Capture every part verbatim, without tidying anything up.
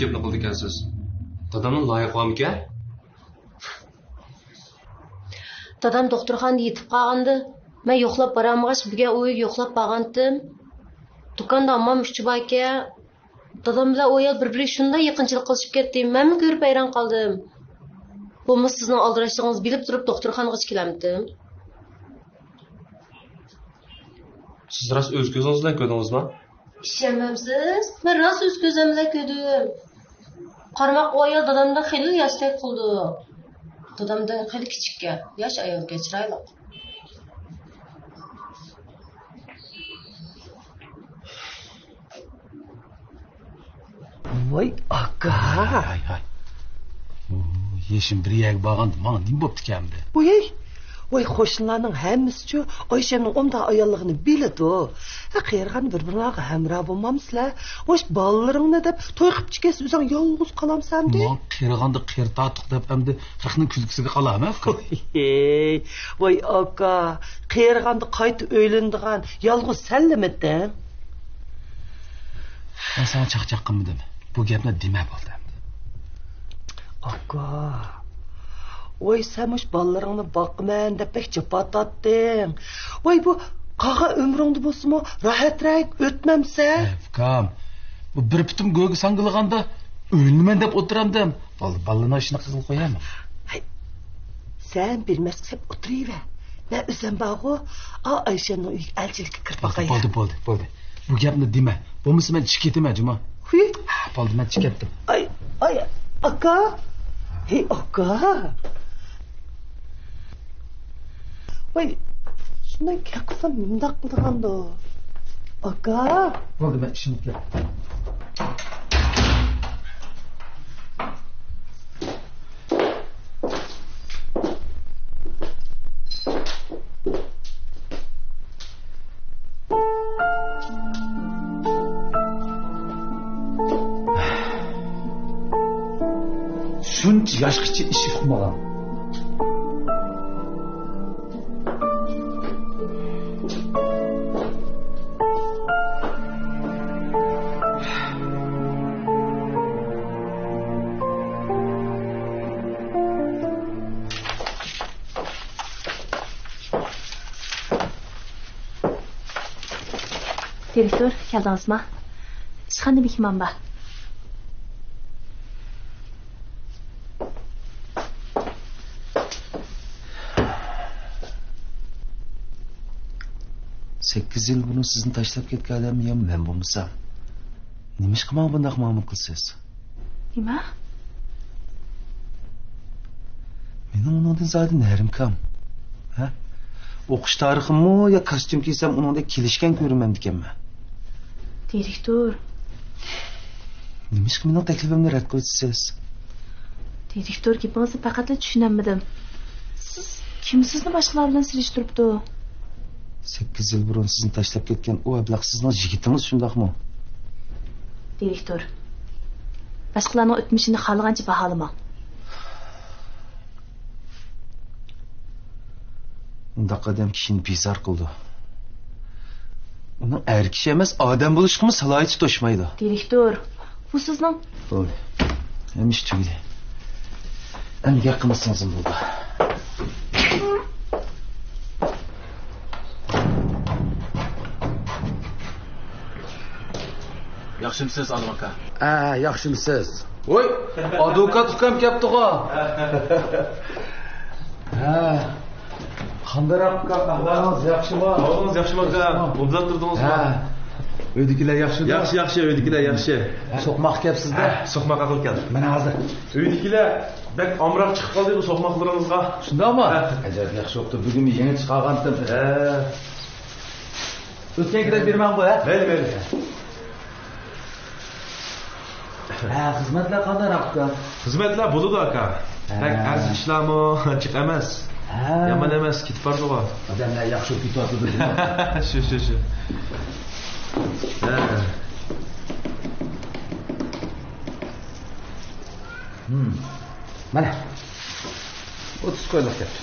گەپنى قىلىدىكەنسىز. دادامنىڭ لايىقى بارمىكەن؟ دادام دوختۇرخانىدا يېتىپ قالغاندا، مەن يوقلاپ بارالمىغاچ، بۈگۈن ئۇ ئۆيگە يوقلاپ بارغانتىم. دۇكاندا ئاممام ئۇچى باركەن. دادام بىلەن ئۇ ئايال بىر-بىرىگە شۇنداق يېقىنچىلىق قىلىشىپ كەتتى، مەنمۇ كۆرۈپ ھەيران قالدىم. بولمىسا سىزنىڭ ئالدىراشلىقىڭىزنى بىلىپ تۇرۇپ دوختۇرخانىغىچە كېلەمتىم. سىز راست ئۆز كۆزىڭىز بىلەن كۆردىڭىزمۇ؟ ئىشەنمەمسىز؟ مەن راست ئۆز كۆزۈم بىلەن كۆردۈم. قارىماققا ئۇ ئايال دادامدىن خېلىلا ياشتەك قىلىدۇ. دادامدىن خېلى كىچىككەن، ياش ئايالكەن، چىرايلىق. ۋاي ئاكا. ھاي، ھاي، ھاي. ئۇ، يېشىم بىر يەرگە بارغاندا ماڭا نېمە بوپتىكەن ئەمدى؟ ۋاي، ۋاي، قوشنىلارنىڭ ھەممىسىچۇ ئايشەمنىڭ ئومدان ئاياللىقىنى بىلىدۇ. ھە، قېرىغاندا بىر-بىرىڭلارغا ھەمراھ بولمامسىلەر؟ ۋاي، بالىلىرىڭنى دەپ توي قىپچىكەنسەن، ئۆزۈڭ يالغۇز قالامسەن ئەمدى؟ ماڭا قېرىغاندا قېرى تارتۇق دەپ ئەمدى خەقنىڭ كۈلكىسىگە قالامەن ئۇكا. ۋاي ئاكا، قېرىغاندا قايتا ئۆيلىنىدىغان يالغۇز سەنلىمىتىڭ؟ مەن ساڭا چاقچاق قىلمىدىم. بۇ گەپنى دېمە بولدى ئەمدى. ئاكا، ۋاي سەن مۇشۇ بالىلىرىڭنى باقىمەن دەپ بەك جاپا تارتتىڭ. ۋاي بۇ قالغان ئۆمرۈڭدە بولسىمۇ راھەترەك ئۆتمەمسەن؟ ئەي ئۇكام، بۇ بىر پۇتۇم گۆگە ساڭگىلىغاندا ئۆيلىنىمەن دەپ ئولتۇرامدىم. بولدى، بالىلارنى ئىشىنى قىزىل قويايمۇ؟ ھەي، سەن بىلمەسكە سەپ ئولتۇرۇۋەر. مەن ئۆزۈم بارغۇ، ئا ئايشەمنىڭ ئۆيىگە ئەلچىلىككە كىرىپ باقاي. بولدى، بولدى، بولدى. بۇ گەپنى دېمە. بولمىسا مەن چىقىپ كېتىمەن جۇمۇ. ھۇي. ھە، بولدى، مەن چىقىپ كەتتىم. ئاي، ئاي، ئاكا. ھەي ئاكا. ۋاي، شۇنداق گەپ قىلسام مۇنداق قىلىدىغاندۇ. ئاكا. بولدى، مەن ئىشىمغا كەتتىم. شۇنچە ياشقىچە ئىش ئۇقمىغان. دىرېكتور، كەلدىڭىزما؟ ئىشخانىدا مېھمان بار. سەككىز يىل بۇرۇن سىزنى تاشلاپ كەتكەن ئادەم يا مەن بولمىسام، نېمىشقا ماڭا بۇنداق مۇئامىلە قىلىسىز؟ نېمە؟ مېنىڭ ئۇنىڭدىن زادى نەرىم كام. ھە؟ ئوقۇش تارىخىممۇ يا كاستيۇم كىيسەم ئۇنىڭدەك كېلىشكەن كۆرۈنمەمدىكەنمەن. دىرېكتور. نېمىشقا مېنىڭ تەكلىپىمنى رەت قىلىسىز؟ دىرېكتور، گېپىڭىزنى پەقەتلا چۈشىنەلمىدىم. سىز كىم سىزنى باشقىلار بىلەن سېلىشتۇرۇپتۇ؟ سەككىز يىل بۇرۇن سىزنى تاشلاپ كەتكەن ئۇ ئەبلەخ سىزنىڭ يىگىتىڭىز، شۇنداقمۇ؟ دىرېكتور، باشقىلارنىڭ ئۆتمۈشىنى خالىغانچە باھالىماڭ. ئۇنداق ئادەم كىشىنى بىزار قىلىدۇ. ئۇنىڭ ئەر كىشى ئەمەس، ئادەم بولۇشقىمۇ سالاھىيىتى توشمايدۇ. دىرېكتور، بۇ سىزنىڭ. بولدى. ھەممە ئىش تۈگىدى. ئەمدى گەپ قىلمىسىڭىزمۇ بولىدۇ. ياخشىمسىز، ئالىم ئاكا؟ ھە، ياخشىمسىز؟ ۋوي، ئادۋوكات ئۇكام كەپتىغۇ. ھە. قانداق ئاكا، ئەھۋالىڭىز ياخشىمۇ؟ ئەھۋالىڭىز ياخشىمۇ ئاكا؟ ئوبدان تۇردىڭىزمۇ؟ ھە. ئۆيدىكىلەر ياخشىمۇ؟ ياخشى، ياخشى، ئۆيدىكىلەر ياخشى. سوقماق كەپسىز-دە؟ ھە، سوقماق ئەقىل كەلدى. مانا ھازىر. ئۆيدىكىلەر بەك ئامراق چىقىپ قالدى بۇ سوقماقلىرىڭىزغا. شۇنداقمۇ؟ ھە. ئەجەب ياخشى بوپتۇ. بۈگۈنمۇ يېڭى چىقارغانتىم. ھە. ئۆتكەن كېلىپ بېرىمەن بۇ، ھە؟ مەيلى، مەيلى. ھە، خىزمەتلەر قانداق ئاكا؟ خىزمەتلەر بولىدۇ ئاكا. ھە. بەك ئەرز ئىشلارمۇ جىق ئەمەس. ھە. يامان ئەمەس، كېتىپ بارىدىغۇ. ئادەملەر ياخشى بولۇپ كېتىۋاتىدۇ. شۇ، شۇ، شۇ. ھە. ھىم. مانا. ئوتتۇز كويلۇق گەپ.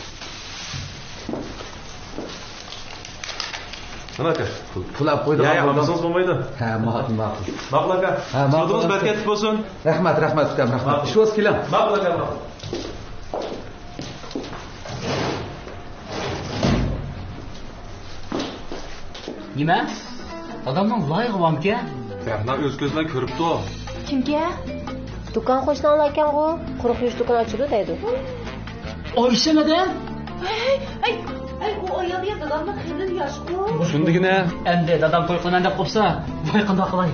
نېمە ئاكا؟ پۇل، پۇل ئېلىپ قويدۇق. ياق، ياق، ئالمىسىڭىز بولمايدۇ. ھە، ماقۇل، ماقۇل. ماقۇل ئاكا. ھە، ماقۇل. سوتىڭىز بەرىكەتلىك بولسۇن. رەھمەت، رەھمەت ئۇكام، رەھمەت. ماقۇل. ئىشىڭىز كېلىڭ. ماقۇل ئاكا، ماقۇل. نېمە؟ دادامنىڭ لايىقى بارمىكەن؟ بەرنا ئۆز كۆزى بىلەن كۆرۈپتۇ. كىمكەن؟ دۇكان قوشناڭلاركەنغۇ، قۇرۇق يۈز دۇكان ئاچىدۇ دەيدۇ. ئايشەمەدە؟ ھەي، ھەي، ھەي، ئۇ ئايال يا دادامنىڭ خېلى ياشقۇ. شۇندىكىنە. ئەمدى دادام توي قىلىمەن دەپ قوپسا، ۋاي قانداق قىلاي؟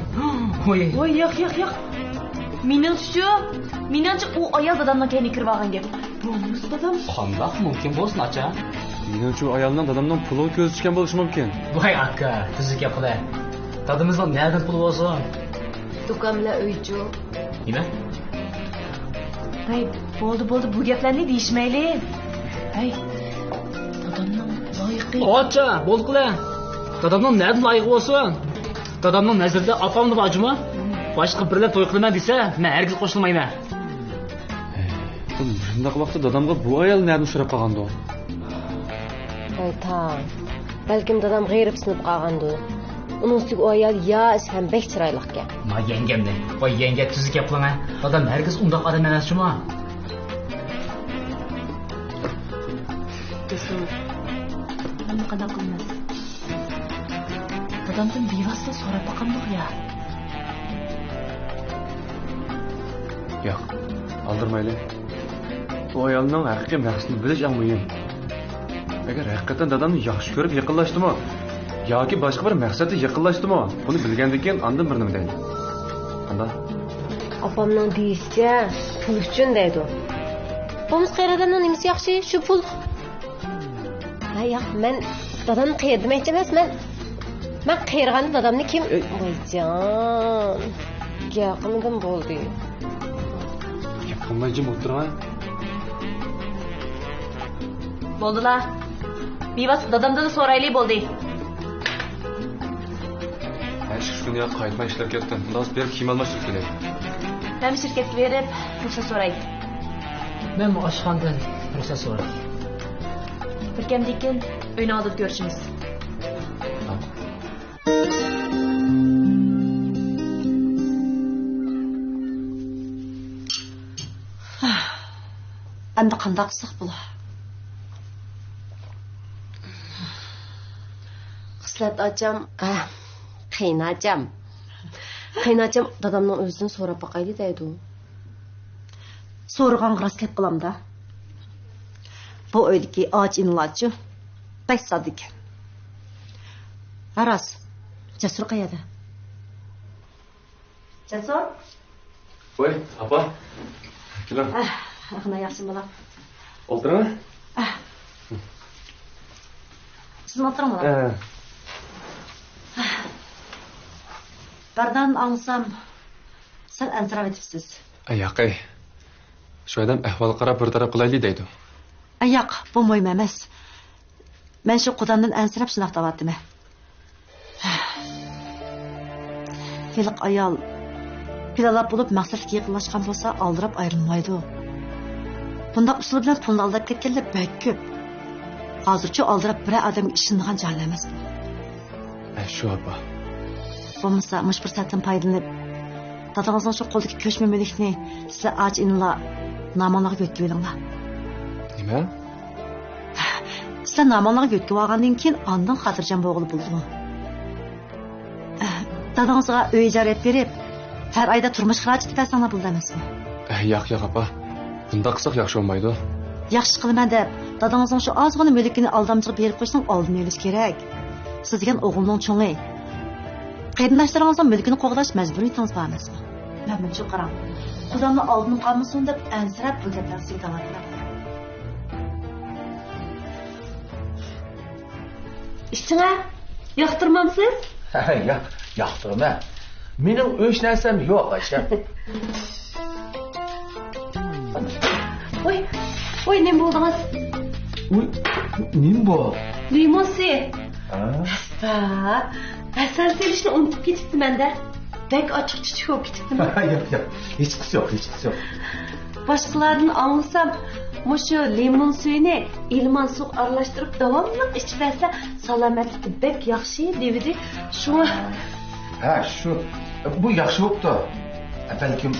ۋاي. ۋاي، ياق، ياق، ياق. مېنىڭچىچۇ، مېنىڭچە ئۇ ئايال دادامنىڭ كەينىگە كىرىۋالغان گەپ. بولمىسا دادام. قانداق مۇمكىن بولسۇن، ئاچا؟ مېنىڭچە ئۇ ئايالنىڭ دادامنىڭ پۇلىغا كۆزى چۈشكەن بولۇشى مۇمكىن. ۋاي ئاكا، تۈزۈك گەپ قىلە. دادىمىزنىڭ نەدىن پۇلى بولسۇن؟ دۇكان بىلەن ئۆيچۇ. نېمە؟ ھەي، بولدى، بولدى، بۇ گەپلەرنى دېيىشمەيلى. ھەي، دادامنىڭ لايىقى. ئاچا، بولدى قىلە. دادامنىڭ نەدىن لايىقى بولسۇن؟ دادامنىڭ نەزىرىدە ئاپاملا بار جۇمۇ. باشقا بىرلەر توي قىلىمەن دېسە، مەن ھەرگىز قوشۇلمايمەن. بۇنداق ۋاقىتتا دادامغا بۇ ئايال نەدىن ئۇچراپ قالغاندۇ؟ ۋاي تاڭ. بەلكىم دادام غېرىبسىنىپ قالغاندۇ. ئۇنىڭ ئۈستىگە ئۇ ئايال ياش ھەم بەك چىرايلىقكەن. ما يەڭگەمنى. ۋاي يەڭگە، تۈزۈك گەپ قىلىڭە. دادام ھەرگىز ئۇنداق ئادەم ئەمەس جۇمۇ. جەسۇر، ئەمدى قانداق قىلىمىز؟ دادامدىن بىۋاسىتە سوراپ باقامدۇق يا؟ ياق، ئالدىرىمايلى. ئۇ ئايالنىڭ ھەقىقىي مەقسىتىنى بىلىش ئەڭ مۇھىم. ئەگەر ھەقىقەتەن دادامنى ياخشى كۆرۈپ يېقىنلاشتىمۇ ياكى باشقا بىر مەقسەتتە يېقىنلاشتىمۇ، بۇنى بىلگەندىن كېيىن ئاندىن بىر نېمە دەيلى. قانداق؟ ئاپامنىڭ دېيىشىچە، پۇل ئۈچۈن دەيدۇ. بولمىسا قېرى ئادەمنىڭ نېمىسى ياخشى؟ شۇ پۇل. ھە، ياق، مەن دادامنى قېرى دېمەكچى ئەمەس، مەن، مەن قېرىغاندا دادامنى كىم؟ ئەي. ۋايجان، گەپ قىلمىدىم بولدى. گەپ قىلماي جىم ئولتۇرۇڭ. بولدىلا. بىۋاسىتە دادامدىنلا سورايلى بولدى. ھە، ئىككى كۈن ياق قايتماي ئىشلەپ كەتتىم. ئۇنداق بېرىپ كىيىم ئالماشتۇرۇپ كېلەي. مەن شىركەتكە بېرىپ رۇخسەت سوراي. مەنمۇ ئاشخانىدىن رۇخسەت سوراي. بىر كەمدىن كېيىن ئۆينىڭ ئالدىدا كۆرۈشىمىز. ئەمدى قانداق قىلساق بولا؟ خىسلەت ئاچام، ئە، قېيىنئاچام. قېيىنئاچام دادامنىڭ ئۆزىدىن سوراپ باقايلى دەيدۇ. سورىغانغا راست گەپ قىلامدا. بۇ ئۆيدىكى ئاچا ئىنىلارچۇ، بەك ساددىكەن. ھە راست، جەسۇر قەيەردە؟ جەسۇر؟ ۋاي، ئاپا. كېلىڭ. ئەھ، ئەخنا ياخشىمۇ بالا؟ ئولتۇرۇڭ. ئەھ. سىزمۇ ئولتۇرۇڭ بالا. ئە. بەرنانى ئاڭلىسام، سەل ئەنسىرەۋېتىپسىز. ئە، ياقەي. شۇ ئادەم ئەھۋالغا قاراپ بىر تەرەپ قىلايلى دەيدۇ. ئە، ياق، بۇ مۇھىم ئەمەس. مەن شۇ قۇدامدىن ئەنسىرەپ شۇنداق دەۋاتىمەن. ھېلىقى ئايال پىلانلاپ بولۇپ مەقسەتكە يېقىنلاشقان بولسا ئالدىراپ ئايرىلمايدۇ. بۇنداق ئۇسۇل بىلەن پۇلنى ئالداپ كەتكەنلەر بەك كۆپ. ھازىرچۇ ئالدىراپ بىرەر ئادەمگە ئىشىنىدىغان جاھىل ئەمەس بۇ. ئە، شۇ ئاپا. بولمىسا مۇشۇ پۇرسەتتىن پايدىلىنىپ، دادىڭىزنىڭ شۇ قولىدىكى كۆچمە مۈلۈكنى سىلەر ئاچا ئىنىلار ناماڭلارغا يۆتكىۋېلىڭلار. نېمە؟ سىلەر ناماڭلارغا يۆتكىۋالغاندىن كېيىن ئاندىن خاتىرجەم بولغىلى بولىدۇ. دادىڭىزغا ئۆي ئىجارە ئېلىپ بېرىپ، ھەر ئايدا تۇرمۇش خىراجىتى بەرسەڭلار بولىدۇ ئەمەسمۇ؟ ئە، ياق، ياق، ئاپا. بۇنداق قىلساق ياخشى بولمايدۇ. ياخشى قىلىمەن دەپ، دادىڭىزنىڭ شۇ ئازغىنا مۈلكىنى ئالدامچىغا بېرىپ قويۇشنىڭ ئالدىنى ئېلىش كېرەك. سىز دېگەن ئوغۇلنىڭ چوڭى. قېرىنداشلىرىڭىزنىڭ مۈلكىنى قوغداش مەجبۇرىيىتىڭىز بار ئەمەسمۇ؟ مەن مۇنچە قاراڭ. قۇدامنى ئالدىن قالمىسۇن دەپ ئەنسىرەپ بۇ گەپلەرنى سىزگە دەۋاتىمەن. ئىچىڭە ياقتۇرمامسىز؟ ياق، ياقتۇرىمەن. مېنىڭ ئۆچ نەرسەم يوق، ئاچا. ۋوي، ۋوي، نېمە بولدىڭىز؟ ۋوي، نېمە بۇ؟ لىمونسى. ھە؟ ئەستا، ھەسەل سېلىشنى ئۇنتۇپ كېتىپتىمەن-دە. بەك ئاچچىق چۈچۈك بولۇپ كېتىپتىمەن. ياق، ياق، ھېچقىسى يوق، ھېچقىسى يوق. باشقىلاردىن ئاڭلىسام، مۇشۇ لىمون سۈيىنى ئىلمان سۇغا ئارىلاشتۇرۇپ داۋاملىق ئىچىۋەرسە سالامەتلىككە بەك ياخشى دېۋىدى. شۇڭا. ھە، شۇ. بۇ ياخشى بوپتۇ. بەلكىم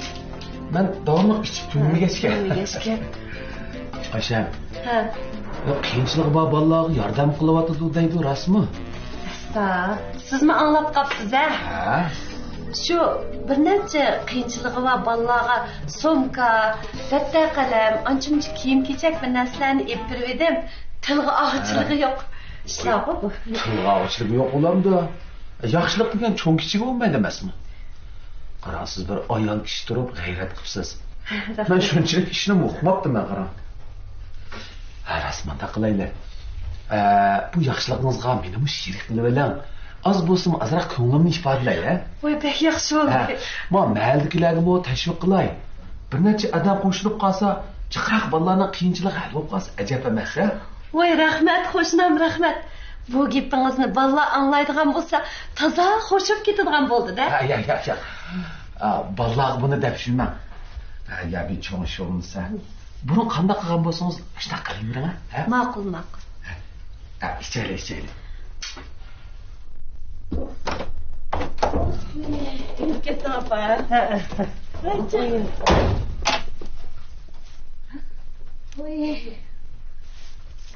مەن داۋاملىق ئىچىپ تۈنىمىگەچكە. تۈنىمىگەچكە. ئايشەم. ھە. بۇ قىيىنچىلىقى بار بالىلارغا ياردەم قىلىۋاتىدۇ دەيدۇ، راستمۇ؟ ئەستا، سىزمۇ ئاڭلاپ قاپسىز ھە؟ ھە. شۇ بىر نەچچە قىيىنچىلىقى بار بالىلارغا سومكا، دەپتەر قەلەم، ئانچە-مۇنچە كىيىم-كېچەك بىر نەرسىلەرنى ئېلىپ بېرىۋىدىم. تىلغا ئالغۇچىلىقى ھە. يوق ئىشلارغۇ بۇ. تىلغا ئالغۇچىلىقى يوق بولامدۇ؟ ياخشىلىق دېگەن چوڭ كىچىكى بولمايدۇ ئەمەسمۇ؟ قاراڭ، سىز بىر ئايال كىشى تۇرۇپ غەيرەت قىپسىز. مەن شۇنچىلىك ئىشنىمۇ ئۇقماپتىمەن، قاراڭ. ھە، راست، مۇنداق قىلايلى. ئە، بۇ ياخشىلىقىڭىزغا مېنىمۇ شېرىك قىلىۋېلىڭ. ئاز بولسىمۇ ئازراق كۆڭلۈمنى ئىپادىلەي، ھە؟ ۋاي، بەك ياخشى بولدى. ھە، ما مەھەللىدىكىلەرگىمۇ تەشۋىق قىلاي. بىر نەچچە ئادەم قوشۇلۇپ قالسا، جىقراق بالىلارنىڭ قىيىنچىلىقى ھەل بولۇپ قالسا ئەجەب ئەمەس، ھە؟ ۋاي، رەھمەت، قوشنام، رەھمەت. بۇ گېپىڭىزنى بالىلار ئاڭلايدىغان بولسا، تازا خوش بولۇپ كېتىدىغان بولدى-دە. ھە، ياق، ياق، ياق. ئا، بالىلارغا بۇنى دەپ يۈرمەڭ. ھە، يا بىر چوڭ ئىش بولمىسا. بۇرۇن قانداق قىلغان بولسىڭىز، ئاشۇنداق قىلىۋېرىڭ، ھە؟ ماقۇل، ماقۇل. ھە. ھە، ئىچەيلى، ئىچەيلى. كېلىپ كەتتىڭ، ئاپا. ھە، ھە. ۋاي.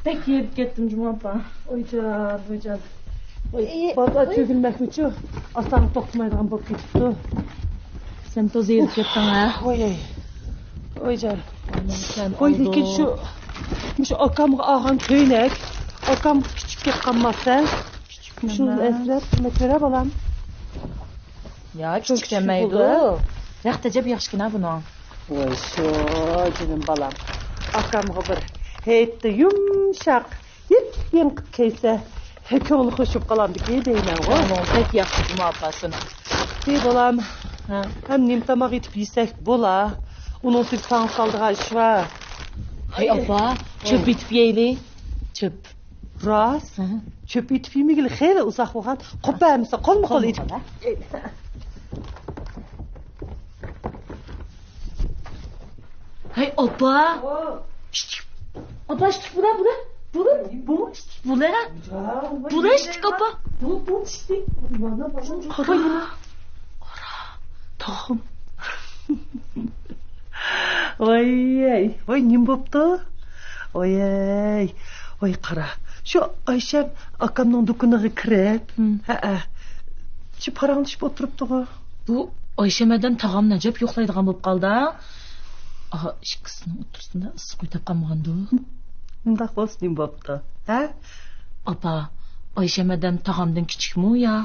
بەك ھېرىپ كەتتىم جۇمۇ ئاپا. ۋايجان، ۋايجان. ۋاي، ئى، بازار ۋاي. تۈگۈلمەكمىچۇ؟ ئاسانغا توختىمايدىغان بولۇپ كېتىپتۇ. سەن توزا ھېرىپ كەتتىڭ ھە؟ ۋاي. ۋايجان. سەن ۋاي، ئالدىڭ. لېكىن شۇ، مۇشۇ ئاكامغا ئالغان كۆينەك، ئاكام كىچىك گەپ قالماپسەن. مۇشۇنى ئەسلەپ، نېمە كۆرە بالام؟ يا، كىچىك دېمەيدۇ. رەخت ئەجەب ياخشىكەن ھە بۇنىڭ. ۋاي شۇ، جېنىم بالام. ئاكامغا بىر ھېيتتا يۇمشاق، يېپيېڭى قىلىپ كىيسە، كۆڭلى خوش بولۇپ قالامدىكى دەيمەنغۇ. بەك ياخشى جۇمۇ ئاپا سېنىڭ. ئى بالام، ھە. ھەم نېمە تاماق ئېتىپ يېسەك بولا. ئۇنىڭ ئۈستىگە تاڭ سالىدىغان ئىش بار. ھەي ئاپا، چۆپ ئېتىپ يەيلى. چۆپ. راست. ھە. چۆپ ئېتىپ يېمىگىلى خېلى ئۇزاق بولغان. قوپۇپ بەرمىسە قولمۇ قول ئېتىپ. ھەي ئاپا. ئىشتىك. ئاپا، ئىشتىك بۇلا، بۇلا. بۇلا، بۇ ئىشتىك بۇلا. بۇلا ئىشتىك ئاپا. بۇ، بۇ ئىشتىك. قارا. قارا. تاغام. ۋاي، ۋاي، نېمە بوپتۇ؟ ۋاي، ۋاي، قارا. شۇ ئايشەم ئاكامنىڭ دۇكىنىغا كىرىپ، ھە، شۇ پاراڭلىشىپ ئولتۇرۇپتىغۇ. بۇ ئايشەم ئادەم تاغامنى ئەجەب يوقلايدىغان بولۇپ قالدى ھە. ئاھا، ئىككىسىنىڭ ئوتتۇرىسىدا ئىسسىق ئۆي تاپقان بولغاندۇ؟ مۇنداق بولسا نېمە بوپتۇ، ھە؟ ئاپا، ئايشەم ئادەم تاغامدىن كىچىكمۇ يا؟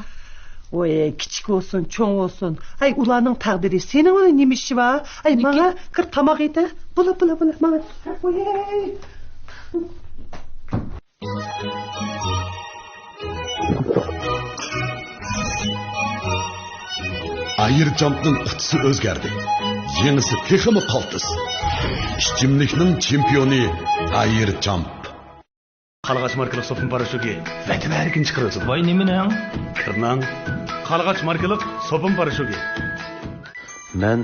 ۋاي، كىچىك بولسۇن، چوڭ بولسۇن. ھەي، ئۇلارنىڭ تەقدىرى. سېنىڭ بىلەن نېمە ئىشى بار؟ ھەي، ماڭا كىر، تاماق يېتە. بولا، بولا، بولا، ماڭا. ۋاي. ئايرچامپنىڭ قۇتىسى ئۆزگەردى. يېڭىسى تېخىمۇ قالتىس. ئىچىملىكنىڭ چېمپىيونى ئايرچامپ. قارلىغاچ ماركىلىق سوپۇن پاراشوكى ۋەتەۋەرىكىنى چىقىرىۋاتىدۇ. ۋاي، نېمىنىڭ؟ كىرنىڭ. قارلىغاچ ماركىلىق سوپۇن پاراشوكى. مەن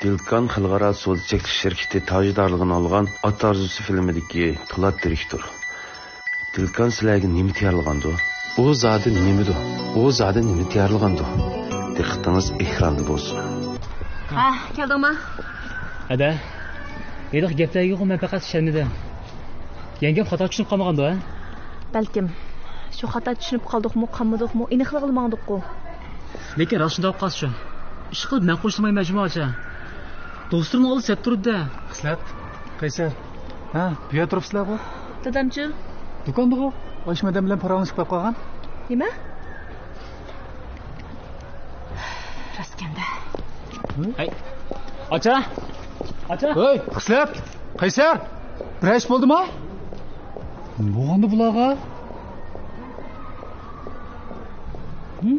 دىلكان خەلقئارا سودا چەكلىك شىركىتى تاجدارلىقىنى ئالغان ئات ئارزۇسى فىلىمىدىكى پولات دىرېكتور. دىلكان سىلەرگە نېمە تەييارلىغاندۇ؟ ئۇ زادى نېمىدۇ؟ ئۇ زادى نېمە تەييارلىغاندۇ؟ دىققىتىڭىز ئېكراندا بولسۇن. ھە، كەلدىڭما؟ ھەدە. ھېلىقى گەپلەرگىغۇ مەن پەقەت ئىشەنمىدىم. يەڭگەم خاتا چۈشىنىپ قالمىغاندۇ، ھە؟ بەلكىم. شۇ خاتا چۈشىنىپ قالدۇقمۇ، قالمىدۇقمۇ، ئېنىقلىغىلى ماڭدۇققۇ. لېكىن راست شۇنداق بولۇپ قالسىچۇ؟ ئىشقىلىپ مەن قوشۇلمايمەن جۇمۇ ئاچا. دوستلىرىمنىڭ ئالدىدا سەت تۇرىدۇ-دە. خىسلەت، قەيسەر. ھە، بۇ يەردە تۇرۇپسىلەرغۇ؟ دادامچۇ؟ دۇكاندىغۇ. ئايشەم ئادەم بىلەن پاراڭلىشىپ قېلىپ قالغان. نېمە؟ راستكەندە. ھەي. ئاچا! ئاچا! ھەي، خىسلەت! قەيسەر! بىرەر ئىش بولدىما؟ نېمە بولغاندۇ بۇلارغا؟ ھە؟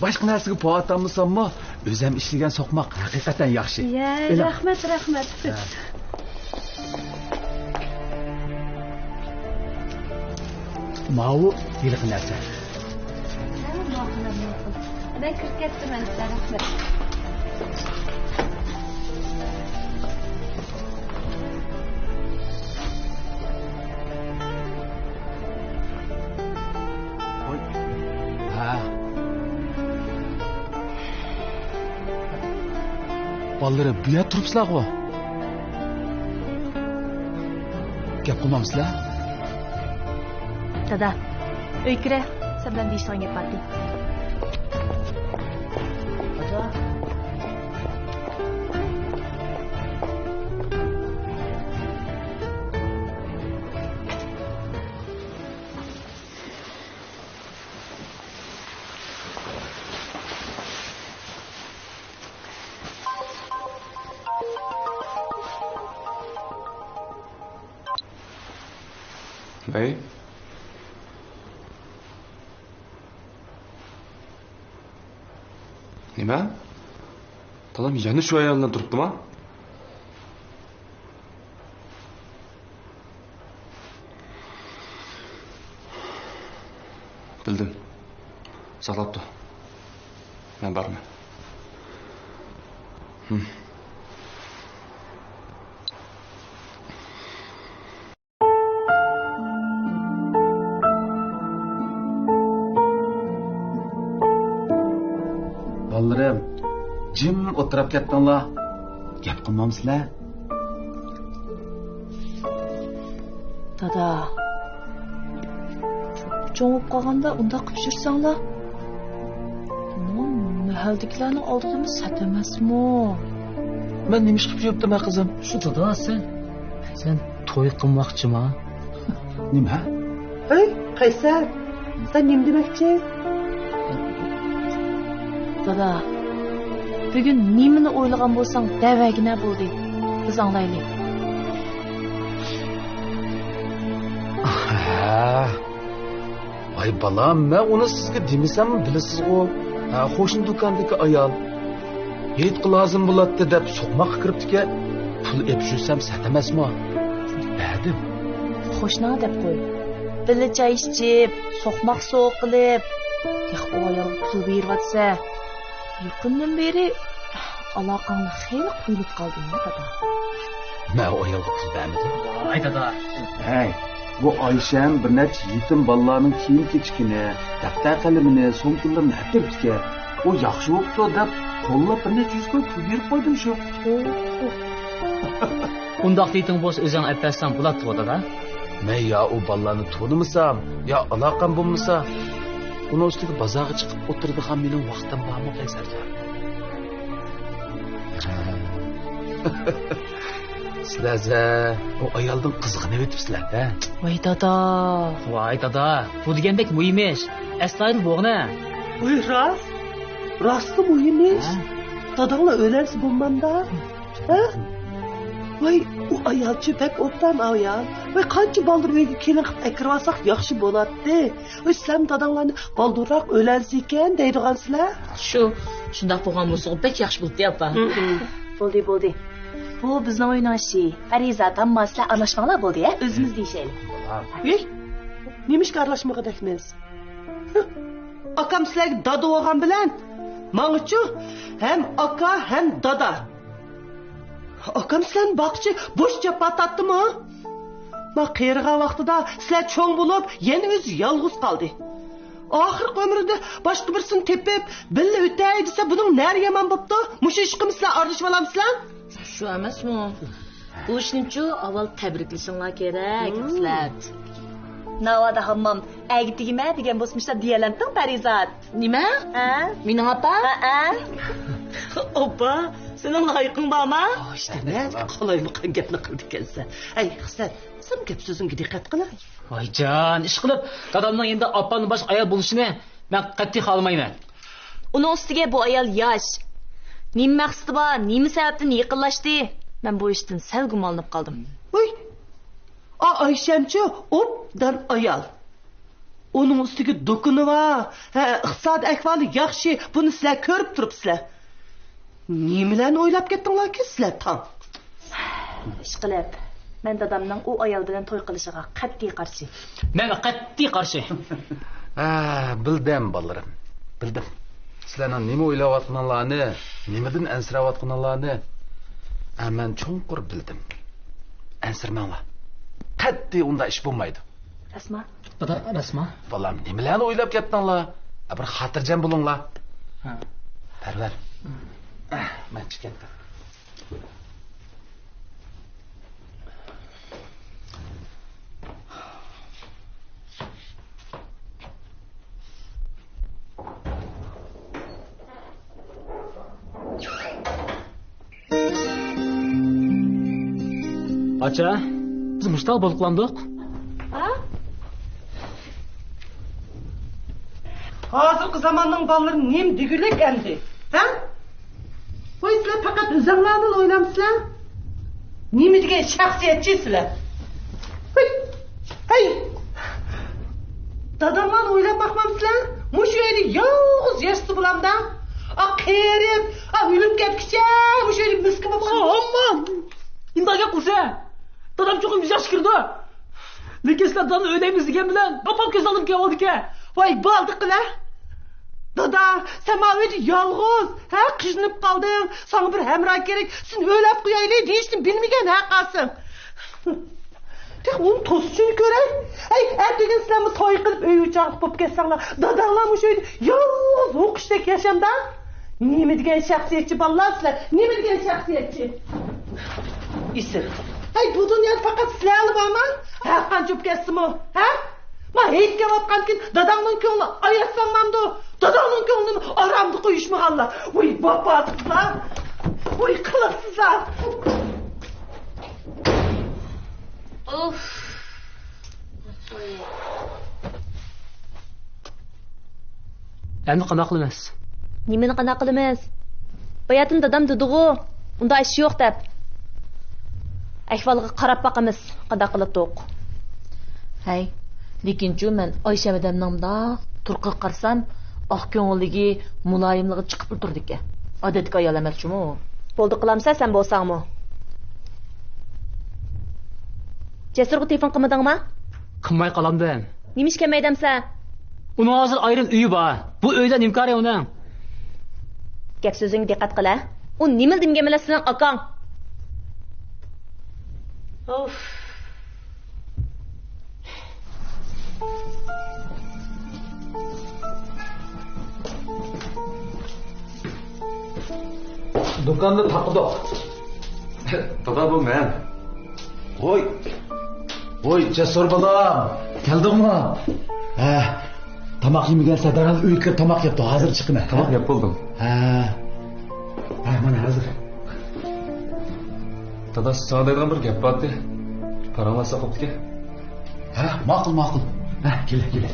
باشقا نەرسىگە پۇل ئاتالمىساممۇ، ئۆزۈم ئىشلىگەن سوقماق ھەقىقەتەن ياخشى. يە، ئېلىڭ. رەھمەت، رەھمەت. ھە. ماۋۇ ھېلىقى نەرسە. مەن كىرىپ كەتتىم، ئەمىسە، رەھمەت. ھە. بالىلىرىم، بۇ يەردە تۇرۇپسىلەرغۇ؟ گەپ قىلمامسىلەر؟ دادا، ئۆيگە كىرە، سەن بىلەن دېيىشىدىغان گەپ بار ئىدى. ۋەي. نېمە؟ دادام يەنە شۇ ئايال بىلەن تۇرۇپتىما؟ بىلدىم. ساقلاپ تۇر. مەن بارىمەن. ھىم. بالىلىرىم، جىم ئولتۇراپ كەتتىڭلار. گەپ قىلمامسىلەر؟ دادا، چوڭ بولۇپ قالغاندا ئۇنداق قىلىپ يۈرسەڭلار، مەھەللىدىكىلەرنىڭ ئالدىدىمۇ سەت ئەمەسمۇ. مەن نېمە ئىش قىلىپ يۈرۈپتىمەن، قىزىم؟ شۇ دادا، سەن، سەن توي قىلماقچىما؟ نېمە؟ ھەي، قەيسەر، سەن نېمە دېمەكچى؟ دادا، بۈگۈن نېمىنى ئويلىغان بولساڭ دەۋەرگىنە بولدى. بىز ئاڭلايلى. ھە. ۋاي بالام، مەن ئۇنى سىزگە دېمىسەممۇ بىلىسىزغۇ. ھە، قوشنا دۇكاندىكى ئايال. ھېيتقا لازىم بولاتتى دەپ سوقماققا كىرىپتىكەن. پۇل ئېلىپ يۈرسەم سەت ئەمەسمۇ؟ بەردىم. قوشناڭ دەپ قوي. بىللە چاي ئىچىپ، سوقماق سوۋغا قىلىپ، تېخى ئۇ ئايالغا پۇل بېرىۋاتىسە. يېقىندىن بېرى ئالاقەڭنى خېلى قۇيۇلۇپ قالدىڭ، دادا. مەن ئۇ ئايالغا پۇل بەرمىدىم. ۋاي، دادا. ھەي، بۇ ئايشەم بىر نەچچە يېتىم بالىلارنىڭ كىيىم-كېچىكىنى، دەپتەر قەلىمىنى، سومكىلىرىنى ئەپ بېرىپتىكەن. ئۇ ياخشى بوپتۇ دەپ، قوللاپ بىر نەچچە يۈز كوي پۇل بېرىپ قويدۇم شۇ. ئۇنداق دېيىتىڭ بولسا، ئۆزۈڭ ئەپ بەرسەڭ بولاتتىغۇ، دادا. مەن يا ئۇ بالىلارنى تونۇمىسام، يا ئالاقەم بولمىسا، ئۇنىڭ ئۈستىگە بازارغا چىقىپ ئولتۇرىدىغان مېنىڭ ۋاقتىم بارمۇ، قەيسەرجان؟ سىلەرزە ئۇ ئايالدىن قىزغىنىۋېتىپسىلەر-دە. ۋاي دادا. ۋاي دادا، بۇ دېگەندەك مۇھىم ئىش. ئەستايىدىل بولغىنە. ۋاي راست، راستلا مۇھىم ئىش. ھە؟ داداڭلار ئۆيلەنسە بولمامدا؟ ھە؟ ۋاي، ئۇ ئايالچۇ بەك ئوبدان ئايال. ۋاي، قانچە بالدۇر ئۆيگە كېلىن قىلىپ ئەكىرىۋالساق ياخشى بولاتتى. ۋاي، سىلەرمۇ داداڭلارنى بالدۇرراق ئۆيلەنسىكەن دەيدىغانسىلەر. شۇ، شۇنداق بولغان بولسىغۇ بەك ياخشى بولاتتى، ئاپا. بولدى، بولدى. بۇ بىزنىڭ ئۆينىڭ ئىشى. پەرىزات، ئەمما سىلەر ئارىلاشماڭلار، بولدى، ھە؟ ئۆزىمىز دېيىشەيلى. ھېي، نېمىشقا ئارىلاشمىغۇدەكمىز؟ ئاكام سىلەرگە دادا بولغان بىلەن، ماڭىچۇ ھەم ئاكا، ھەم دادا. ئاكام سىلەرنى باققۇچە بوش جاپا تارتتىمۇ؟ ما قېرىغان ۋاقتىدا سىلەر چوڭ بولۇپ، يەنە ئۆزى يالغۇز قالدى. ئاخىرقى ئۆمرىدە باشقا بىرسىنى تېپىپ، بىللە ئۆتەي دېسە، بۇنىڭ نەرى يامان بوپتۇ؟ مۇشۇ ئىشقىمۇ سىلەر ئارىلىشىۋالامسىلەر؟ شۇ ئەمەسمۇ؟ بۇ ئىشنىچۇ ئاۋۋال تەبرىكلىشىڭلار كېرەك، خىسلەت. ناۋادا ھاممام ئەگىتىگىمە دېگەن بولسا مۇشۇنداق دېيەلەمتىڭ، پەرىزات؟ نېمە؟ ھە؟ مېنىڭ ئاپام؟ ھەئە. ئوببا، سېنىڭ لايىقىڭ بارما؟ ئاشتە نەدە قالايمىقان گەپنى قىلىدىكەنسەن. ئەي، خىسلەت، سەن گەپ سۆزۈڭگە دىققەت قىلە. ۋايجان، ئىشقىلىپ، دادامنىڭ يېنىدا ئاپامدىن باشقا ئايال بولۇشىنى مەن قەتئىي خالىمايمەن. ئۇنىڭ ئۈستىگە بۇ ئايال ياش. نېمە مەقسىتى بار، نېمە سەۋەبتىن يېقىنلاشتى؟ مەن بۇ ئىشتىن سەل گۇمانلىنىپ قالدىم. ۋۇي! ئا، ئايشەمچۇ ئوبدان ئايال. ئۇنىڭ ئۈستىگە دۇكىنى بار، ھە، ئىقتىسادىي ئەھۋالى ياخشى، بۇنى سىلەر كۆرۈپ تۇرۇپسىلەر. نېمىلەرنى ئويلاپ كەتتىڭلاركىن سىلەر تاڭ؟ ئىشقىلىپ، مەن دادامنىڭ ئۇ ئايال بىلەن توي قىلىشىغا قەتئىي قارشى. مەن قەتئىي قارشى. ھە، بىلدىم، بالىلىرىم، بىلدىم. سىلەرنىڭ نېمە ئويلاۋاتقىنىڭلارنى، نېمىدىن ئەنسىرەۋاتقىنىڭلارنى، ئە، مەن چوڭقۇر بىلدىم. ئەنسىرىمەڭلار. قەتئىي ئۇنداق ئىش بولمايدۇ. رەسما. دادا، رەسما. بالام، نېمىلەرنى ئويلاپ كەتتىڭلار؟ ئە، بىر خاتىرجەم بولۇڭلار. ھە. پەرۋەر. مەن چىقىپ كەتتىم. ئاچا، بىز مۇشتاق بولۇپ قالامدۇق؟ ھە؟ ھازىرقى زاماننىڭ بالىلىرى نېمە دېگۈلۈك ئەمدى؟ ھە؟ ۋاي، سىلەر پەقەت ئۆزۈڭلارنىلا ئويلامسىلەر؟ نېمە دېگەن شەخسىيەتچى سىلەر؟ ھەي! ھەي! داداڭلارنى ئويلاپ باقمامسىلەر؟ مۇشۇ ئۆيدە يالغۇز ياشىسا بولامدا؟ ئا، قېرىپ، ئا، ئۆلۈپ كەتكۈچە مۇشۇ ئۆيدە مىسكىن بولۇپ قالىدۇ. ئامما! ئۇنداق گەپ قىلسا، دادام چوقۇم ياخشى كۆرىدۇ. لېكىن سىلەر دادامنى ئۆيلەيمىز دېگەن بىلەن، ئاپام كۆز ئالدىمغا كېلىۋالىدىكەن. ۋاي، بالدى قىلە. دادا، سەن ماۋۇ ئۆيدە يالغۇز، ھە، قىينىلىپ قالدىڭ. ساڭا بىر ھەمراھ كېرەك، سېنى ئۆيلەپ قويايلى دېيىشنى بىلمىگەن ھە قاسىم. تېخى ئۇنى توسۇشنى كۆرەي. ئەي، ئەتىگەن سىلەرمۇ توي قىلىپ ئۆي ئوچاقلىق بولۇپ كەتسەڭلار، داداڭلار مۇشۇ ئۆيدە يالغۇز ھوقۇشتەك ياشامدا؟ نېمە دېگەن شەخسىيەتچى بالىلار سىلەر؟ نېمە دېگەن شەخسىيەتچى؟ ئېسىل. ھەي، بۇ دۇنيادا پەقەت سىلەرلا بارما؟ ھەر قانچە بولۇپ كەتسىمۇ، ھە؟ ما ھېيت كېلىۋاتقاندىكىن داداڭنىڭ كۆڭلىنى ئاياتساڭ مامدۇ؟ داداڭنىڭ كۆڭلىنى ئارامدا قويۇشمىغانلار. ۋاي ۋاپاسىزلار! ۋاي قىلىقسىزلار! ئۇف. ئەمدى قانداق قىلىمىز؟ نېمىنى قانداق قىلىمىز؟ باياتىن دادام دېدىغۇ، ئۇنداق ئىش يوق دەپ. ئەھۋالغا قاراپ باقىمىز، قانداق قىلاتتۇق. ھەي، لېكىنچۇ مەن ئايشەم ھەدەمنىڭ مۇنداق تۇرقىغا قارىسام، ئاق كۆڭۈللۈكى، مۇلايىملىقى چىقىپلا تۇرىدىكەن. ئادەتتىكى ئايال ئەمەسچۇمۇ. بولدى قىلامسەن سەن بولساڭمۇ. جەسۇرغا تېلېفون قىلمىدىڭما؟ قىلماي قالامدىم. نېمە ئىش كەلمەيدەمسە؟ ئۇنىڭ ھازىر ئايرىم ئۆيى بار. بۇ ئۆيدە نېمە كارى ئۇنىڭ؟ گەپ سۆزۈڭگە دىققەت قىل ھە. ئۇ نېمىلا دېمىگەن بىلەن سېنىڭ ئاكاڭ. ئوف. دۇكاننى تاقىدۇق. دادا، بۇ مەن. ۋوي. ۋوي، جەسۇر بالام. كەلدىڭمۇ؟ ھە. تاماق يېمىگەنسەن، دەرھال ئۆيگە كىرىپ تاماق يەپ تۇر، ھازىر چىقىمەن. تاماق يەپ بولدۇم. ھە. ھە، مانا ھازىر. دادا، ساڭا دەيدىغان بىر گەپ بارتى. پاراڭلاشساق بوپتىكەن. ھە، ماقۇل، ماقۇل. ھە، كېلە، كېلە.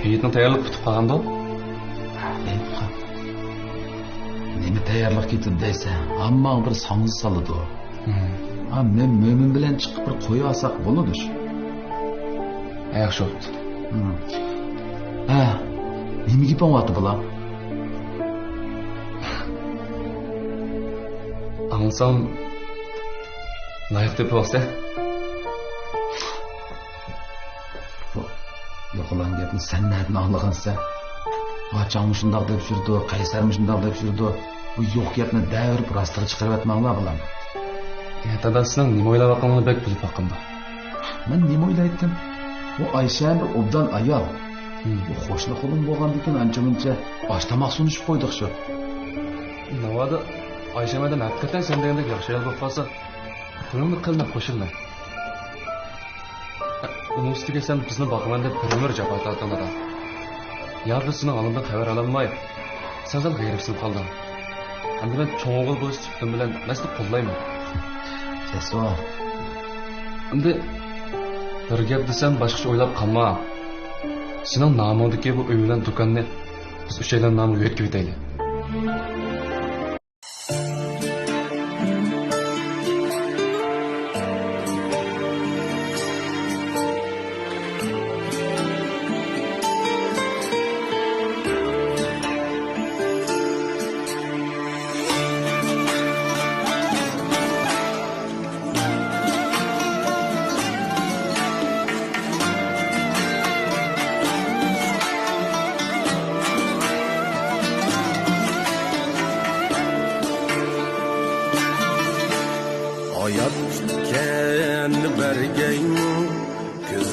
ھېيتنىڭ تەييارلىقى پۈتۈپ قالغاندۇ؟ نېمە تەييارلىق كېتىدۇ دەيسەن؟ ھامماڭ بىر ساڭزا سالىدۇ. ھا، مەن مۆمىن بىلەن چىقىپ بىر قويۇۋالساق بولىدۇ شۇ. ھە، ياخشى بوپتۇ. ھە، نېمە گېپىڭ بارتى بالام؟ ئاڭلىسام، لايىق تېپىۋالسا. يوقىلان گەپنى سەن نەدىن ئاڭلىغانسەن؟ ئاچاڭمۇ شۇنداق دەپ يۈرىدۇ، قەيسەرمۇ شۇنداق دەپ يۈرىدۇ. بۇ يوق گەپنى دەۋېرىپ راستىغا چىقىرىۋەتمەڭلار بالام. يا دادا، سېنىڭ نېمە ئويلاۋاتقىنىڭنى بەك بىلىپ باققىنىدا. مەن نېمە ئويلايتتىم؟ بۇ ئايشەم بىر ئوبدان ئايال. بۇ قوشنا قولۇم بولغاندىكىن ئانچە-مۇنچە ئاش-تاماق سۇنۇشۇپ قويدۇق شۇ. ناۋادا ئايشەم ئادەم ھەقىقەتەن سەن دېگەندەك ياخشى ئايال بولۇپ قالسا، تىلىڭنى قىلماي قوشۇلماي. ئۇنىڭ ئۈستىگە سەن بىزنى باقىمەن دەپ بىرمۇ جاپا تارتالمىدىڭ. يا بىز سېنىڭ ھالىڭدىن خەۋەر ئالالماي، سەن سەل غېرىبسىنىپ قالدىڭ. ئەمدى مەن چوڭ ئوغۇل بولۇش سۈپىتىم بىلەن مەن سېنى قوللايمەن. جەسۇر. ئەمدى بىر گەپ دېسەم، باشقىچە ئويلاپ قالما. سېنىڭ نامىڭدىكى بۇ ئۆي بىلەن دۇكاننى بىز ئۈچەيلەن نامىغا يۆتكىۋېتەيلى.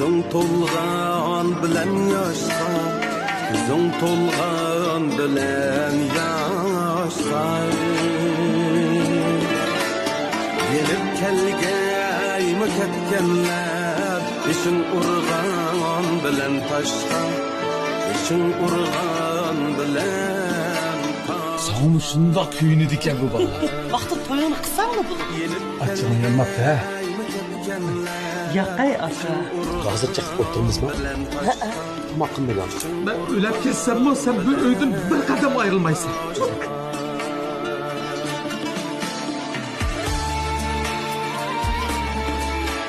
كۆزۈڭ تولغان بىلەن ياشقا، كۆزۈڭ تولغان بىلەن ياشقا. يېنىپ كەلگەيمۇ كەتكەنلەر، بېشىڭ ئۇرغان بىلەن تاشقا، بېشىڭ ئۇرغان بىلەن تاشقا. ساڭىمۇ شۇنداق كۆيۈنىدىكەن بۇ بالىلار. ۋاقتىدا تويۇڭنى قىلساڭلا بولىدۇ. ئاچچىقىڭ يانماپتۇ ھە؟ ياقەي ئاكا. ھازىر چىقىپ ئولتۇرىمىزمۇ؟ ھەئە. تاماق قىلمىغان. مەن ئۆلۈپ كەتسەممۇ سەن بۇ ئۆيدىن بىر قەدەم ئايرىلمايسەن.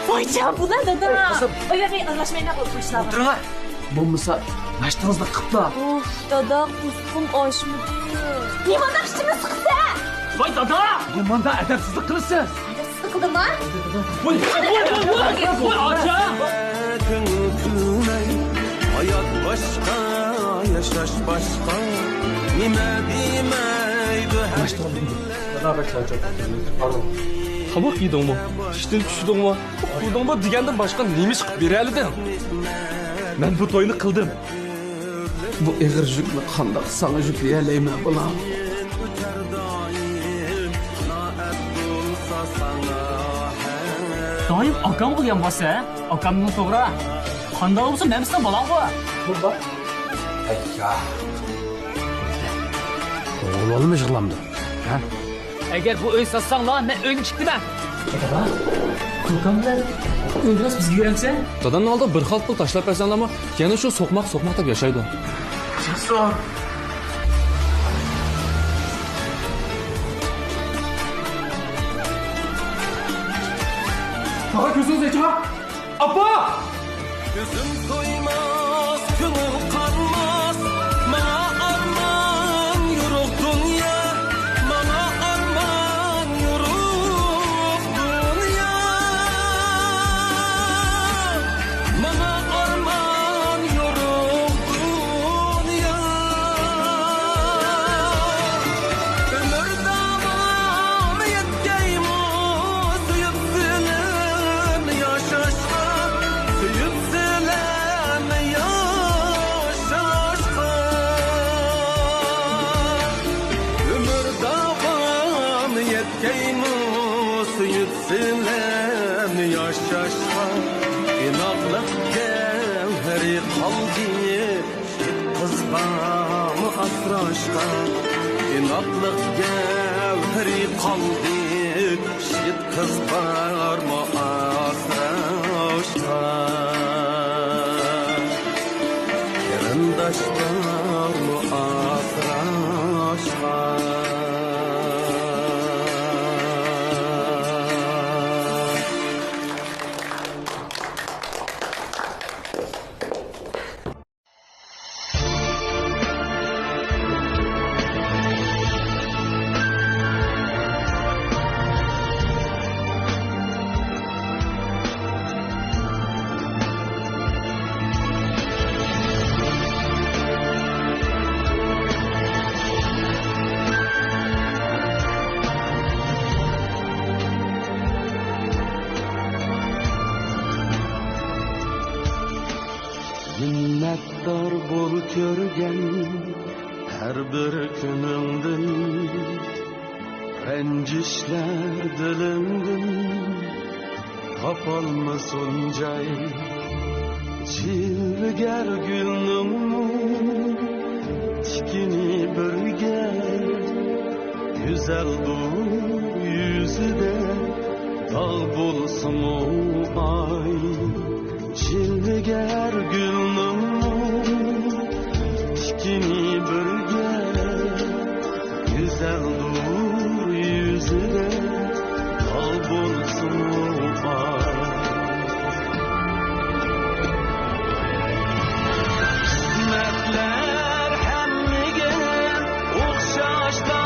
ۋايجان، بۇلار دادا. ئوي، قىزىم. ئوي، ئوي، ئوي، ئارىلاشمايلا بۇ ئىشلارغا. ئولتۇرۇڭ. بولمىسا ناشتىڭىزنى قىپلا. ئۇف، دادا، قۇسقۇم ئاچمىدى. نېمانداق ئىچىمنى سىقىسەن؟ ۋاي دادا! نېمانداق ئەدەپسىزلىك قىلىسىز؟ ئەدەپسىزلىك قىلدىمما؟ ۋاي، ۋاي، ۋاي، ۋاي، ۋاي، ۋاي، ئاچا! كۆڭۈل كۈلمەي، ھايات باشقا، ياشاش باشقا. نېمە دېمەيدۇ ھەر ناشتا قىلدىم. دادا، بەك چارچاپ كەتتىم. تاماق يېدىڭمۇ؟ ئىشتىن چۈشتۈڭمۇ؟ ئۇخلىدىڭمۇ دېگەندىن باشقا نېمە ئىش قىلىپ بېرەلىدىڭ؟ مەن بۇ توينى قىلدىم. بۇ ئېغىر يۈكنى قانداق ساڭا يۈكلىيەلەيمەن، بالام؟ دائىم ئاكامغا يانباسسەن، ھە؟ ئاكامنىڭ توغرا. قانداق بولسا مەن سېنىڭ بالاڭغۇ. بولدى. ئەييا. ئوغلۇممۇ يىغلامدۇ؟ ھە؟ ئەگەر بۇ ئۆي ساتساڭلار، مەن ئۆيدىن چىقتىمەن. دادا، كوكام بىلەن ئۆيدىن بىزگە بېرەمسەن؟ دادامنىڭ ئالدىغا بىر خالتا پۇل تاشلاپ بەرسەڭلارمۇ، يەنە شۇ سوقماق، سوقماق دەپ ياشايدۇ. تاغا كۆزىڭىزنى ئېچىڭا! ئاپا! كۆزۈم تويماس، كۆڭۈل قانماس، ماڭا ئارمان يورۇق دۇنيا، ماڭا ئارمان يورۇق دۇنيا، ماڭا ئارمان يورۇق دۇنيا. ئۆمۈر داۋامى يەتكەيمۇ سۆيۈپ سېنى ياشاشقا، سۆيۈپ سېنى ياشاشقا. ئۆمۈر داۋامى يەتكەيمۇ سۆيۈپ سېنى ياشاشقا. ئىناقلىق گەۋھىرى قالدى، يىگىت قىز بارمۇ ئاسراشقا؟ ئىناقلىق گەۋھىرى قالدى، يىگىت قىز بارمۇ ئاسراشقا؟ قېرىنداش بارمۇ ئاسراشقا؟ مىننەتدار بول كۆرگەن ھەر بىر كۈنۈڭدىن، رەنجىشلەر دىلىڭدىن تاپالمىسۇن جاي. جىلۋىگەر گۈلنىڭمۇ تىكىنى بىرگە، گۈزەلدۇر يۈزىدە داغ بولسىمۇ ئاي. جىلۋىگەر گۈلنىڭمۇ تىكىنى بىرگە، گۈزەلدۇر يۈزىدە داغ بولسىمۇ ئاي. قىسمەتلەر ھەممىگە ئوخشاشلا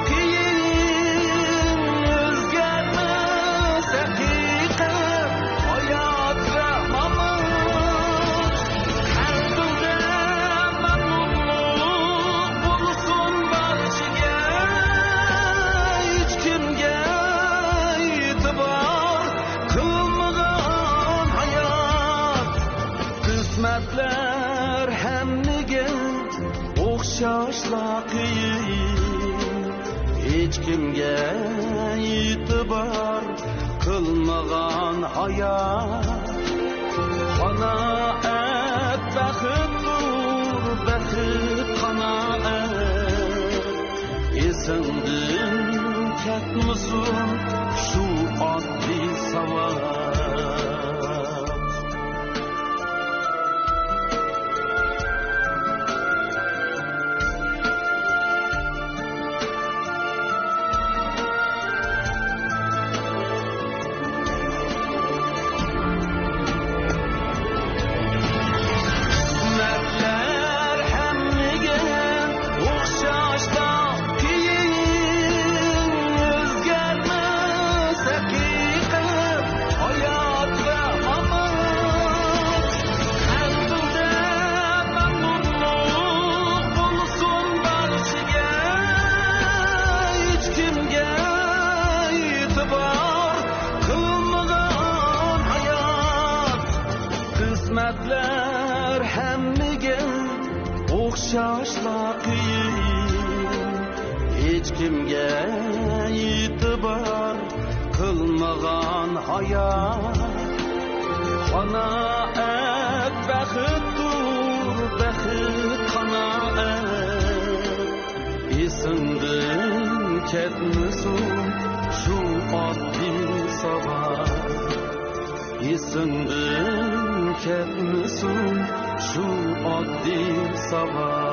قىيىن، ئۆزگەرمەس ھەقىقەت، ھايات ۋە مامات. گەپلەر ھەممىگە ئوخشاشلا قىيىن، ھېچكىمگە ئېتىبار قىلمىغان ھايات. قانائەت بەختتۇر، بەخت قانائەت. ئېسىڭدىن كەتمىسۇن شۇ ئاددىي ساۋات. قىسمەتلەر ھەممىگە ئوخشاشلا قىيىن، ئۆزگەرمەس ھەقىقەت، ھايات ۋە ئامال. قەلبىڭدە مەمنۇنلۇق بولسۇن بارچىگە، ھېچكىمگە ئېتىبار قىلمىغان ھايات. قىسمەتلەر ھەممىگە ئوخشاشلا قىيىن، ھېچكىمگە ئېتىبار قىلمىغان ھايات. قانائەت بەختتۇر، بەخت قانائەت. ئېسىڭدىن كەتمىسۇن شۇ ئاددىي ساۋات. ئېسىڭدىن كەتمىسۇن شۇ ئاددىي ساۋات.